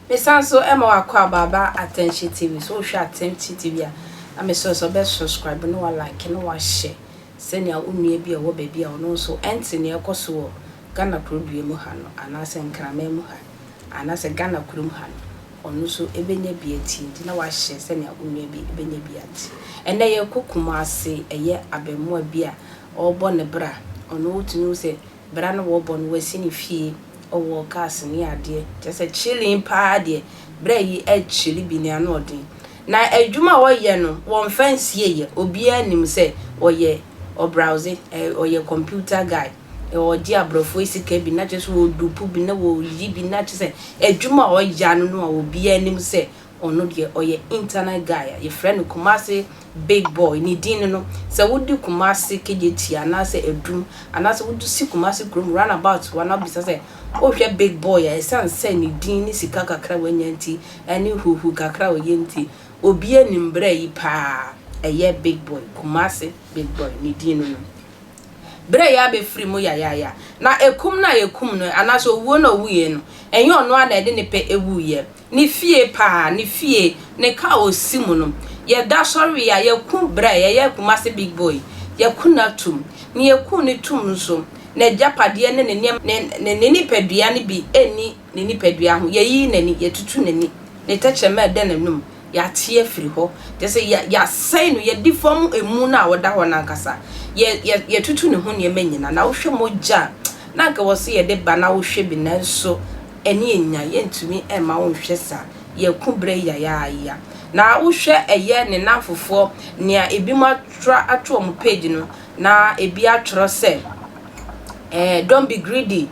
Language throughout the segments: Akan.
Mesan so ma wakɔ abaaba Atɛnkye TV. So wohwɛ Atɛnkye TV a, na mesrɛ sɛ wobɛ subscribe na wa like na wa share sɛnea wo nua bi a ɔwɔ baabi a ɔno nso ɛnte nea ɛkɔ so wɔ Ghana kurodua mu ha no anaasɛ Nkraman mu ha anaasɛ Ghana kurom ha no, ɔno nso bɛnya bi atie nti na wahyɛ sɛnea wo nua bi bɛnya bi ate. Ɛnnɛ yɛrekɔ Kumasi, ɛyɛ abaamua bi a ɔrebɔ ne bra, ɔno wotumi hu sɛ bra no wɔrebɔ no wasi ne fie, ɔwɔ cars ne adeɛ, kyerɛ sɛ chilling paa deɛ, bra yi ɛrekyili bi ne ano ɔden. Na adwuma a ɔyɛ no wɔmfa nsieeɛ, obiara nim sɛ ɔyɛ ɔbrowse, ɔyɛ computer guy. Ɔgye aborɔfoɔ yi sika bi na kyerɛ sɛ ɔdupu bi na ɔyi bi na kyerɛ sɛ adwuma a ɔyɛ ano no a obiara nim sɛ ɔno deɛ ɔyɛ internet guy a yɛfrɛ no Kumasi big boy ne din no no sɛ wodi Kumasi Kejetia anaasɛ Adum anaasɛ wode si Kumasi kurom roundabout hɔ na wobisa sɛ wohwɛ big boy a ɛsiane sɛ ne din ne sika kakra a wanya nti ɛne huhu kakra a ɔyɛ nti obiara nim berɛ yi paa ɛyɛ big boy Kumasi big boy ne din no no. Berɛ a yɛabɛfiri mu yayaaya, na ɛkum no a yɛkum no, anaasɛ owuo no a ɔwuiɛ no, ɛnyɛ ɔno ara na ɛde ne pɛ wuiɛ. Ne fie paa, ne fie, ne car a ɔsi mu no, yɛda sɔreeɛ a, yɛku berɛ a yɛyɛ Kumasi big boy, yɛku no atum. Na yɛkuu no tum nso, n'agyapadeɛ ne ne nneɛma, ne ne ne nipadua no bi nni ne nipadua ho. Yɛyi n'ani, yɛtutu n'ani, ne tɛkyerɛma a ɛda n'anum, Yɛate afiri hɔ. Kyerɛ sɛ, yɛ, yɛasɛe no, yɛadi fam emu no a ɔda hɔ no ankasa. Yɛ, yɛ, yɛatutu ne ho nneɛma nyinaa. Na wohwɛ mogya a na anka ɛwɔ sɛ yɛde ba na wohwɛ bi, nanso ɛne anya, yɛntumi mma wonhwɛ saa. Yɛko berɛ yayaaya. Na wohwɛ ɛyɛ ne nnamfofoɔ, nea ebinom atwerɛ ato wɔn page no, na ebi atwerɛ sɛ, eh, don't be greedy,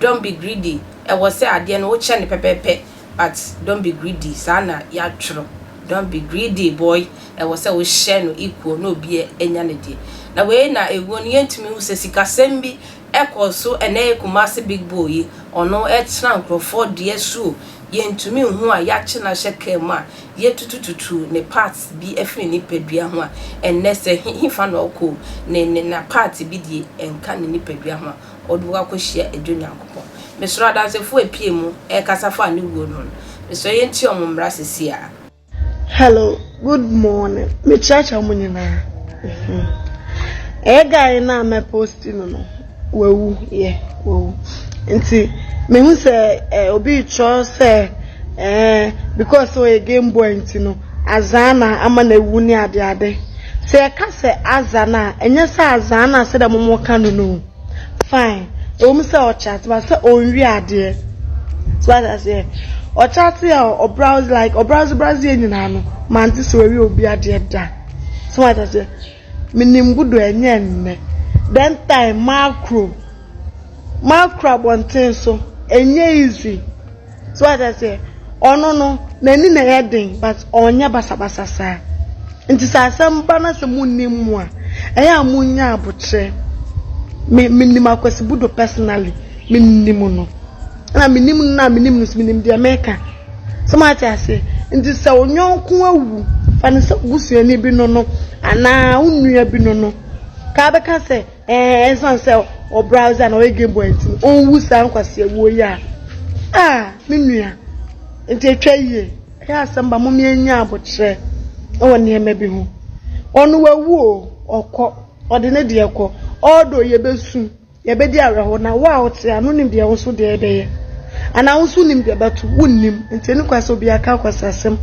don't be greedy. Ɛwɔ sɛ adeɛ no wokyɛ no pɛpɛɛpɛ. But don't be greedy saa na yɛatwerɛ don't be greedy boy ɛwɔ sɛ wo share no equal na obiara anya ne deɛ na wei na ɛwuo no yɛntumi hu sɛ sikasɛm bi ɛkɔɔ so ɛnɛ yɛ Kumasi big boy yi ɔno ɛtena nkorɔfoɔ deɛ so o yɛntumi nhu a yɛakye no ahyɛ car mu a yɛtutututu ne parts bi afiri ne nipadua ho a ɛnɛ sɛ hefa na ɔkɔ o ne ne na part bi deɛ ɛnka ne nipadua ho a ɔde wo akɔhyia Agya Onyankopɔn. Mesrɛ Adansefo a epie mu rekasa fa ne wuo no ho no, mesrɛ yɛntie wɔn mmra seesei ara. Hello, good morning. Mekyerɛkyerɛ mo nyinaa. Mhm. Ɛyɛ guy no a mɛposti no no, wawu, yɛ, wawu. Nti, mehu sɛ eh, obi retwerɛ sɛ eh, because ɔyɛ game boy nti no, azaa na ama no awu ne adeade. Sɛ yɛka sɛ aza no a, ɛnyɛ sɛ azaa no a sɛdeɛ mo ka no no. Fine, ɛwɔ mu sɛ ɔkyate but sɛ ɔnwie adeɛ. So wate aseɛ? Ɔkyate a ɔbrowse like ɔbrowse browse yɛ nyinaa no, mante sɛ wawie obi adeɛ da. So wate aseɛ? Menim Budo ɛnyɛ nnɛ. Then time macro, macro abɔnten so, ɛnyɛ easy. So wate aseɛ? Ɔno no, n'ani na ɛyɛ den but ɔnyɛ basabasa saa. Nti sɛ asɛm ba na sɛ monnim mu a, ɛyɛ a monnya abokyerɛ. Me, menim Akwasi Budo personally, menim no. Ɛna menim no na menim no nso menim deɛ meka. So moate aseɛ? Nti sɛ wo yɔnko awu, fa no sɛ wo busuani bi no no, anaa wo nua bi no no, ka bɛka sɛ, Ɛɛ, ɛsiane sɛ ɔbrowse na ɔyɛ game boy nti no, ɔnwu saa nkwaseawuo yi a. Ah, me nua, nti atwa yie. Ɛyɛ asɛm ba mom yɛnya abokyerɛ wɔ nneɛma bi ho. Ɔno wawu o, ɔkɔ, ɔde ne deɛ kɔ. Although yɛbɛsu, yɛbɛdi awerɛhoɔ, na wo a wote ha no wonim deɛ wo nso deɛ ɛbɛyɛ. Anaa wo nso wonim deɛ ɛbɛto, wonnim. Nti ɛni kwan sɛ obiara ka nkwaseasɛm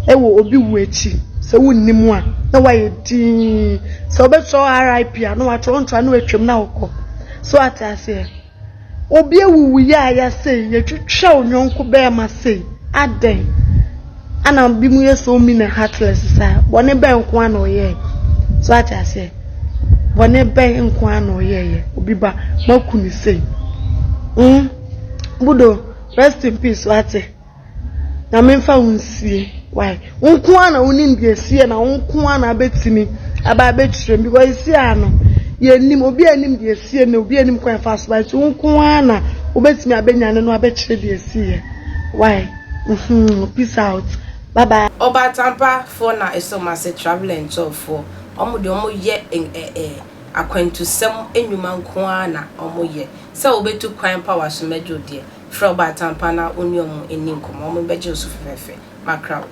wɔ obi wu akyi. Sɛ wonnim a, na woayɛ dinn. Sɛ wobɛtwerɛ RIP a, na woatwerɛ, wontwerɛ a na woatwam na wokɔ. So ate aseɛ? Obi awuwu yaaya sei, yɛtwitwa wo yɔnko bɛrima sei, adɛn? Ana bi mu yɛ so mean and heartless saa? Bɔne bɛn nko ara na ɔyɛɛ? So ate aseɛ? Bɔne bɛn nko ara na ɔyɛeɛ? Obi ba, moaku no sei. Mm. Budo, rest in peace, wate? Nyame mfa wo nsie. Why? Wo nko ara na wonim deɛ ɛsiiɛ na wo nko ara na abɛtumi aba abɛkyerɛ mu because ɛsi a no yɛnim obi anim deɛ ɛsiiɛ na obi anim kwan fa so ba nti wo nko ara na wobɛtumi abɛnyane no abɛkyerɛ deɛ ɛsiiɛ. Why? Mm-hmm. Peace out. Bye bye. Ɔbaatampa foɔ na ɛsɔ mo ase travel and tour foɔ ɔmo deɛ ɔmo yɛ ɛ akwantusɛm nnwuma nko ara na ɔmo yɛ sɛ wobɛtu kwan pa w'asomdwo deɛ. Frɛ Ɔbaatan Pa na wo ne wɔn nni nkɔmmɔ. Wɔbɛgye wo so fɛfɛɛfɛ. Makra wo.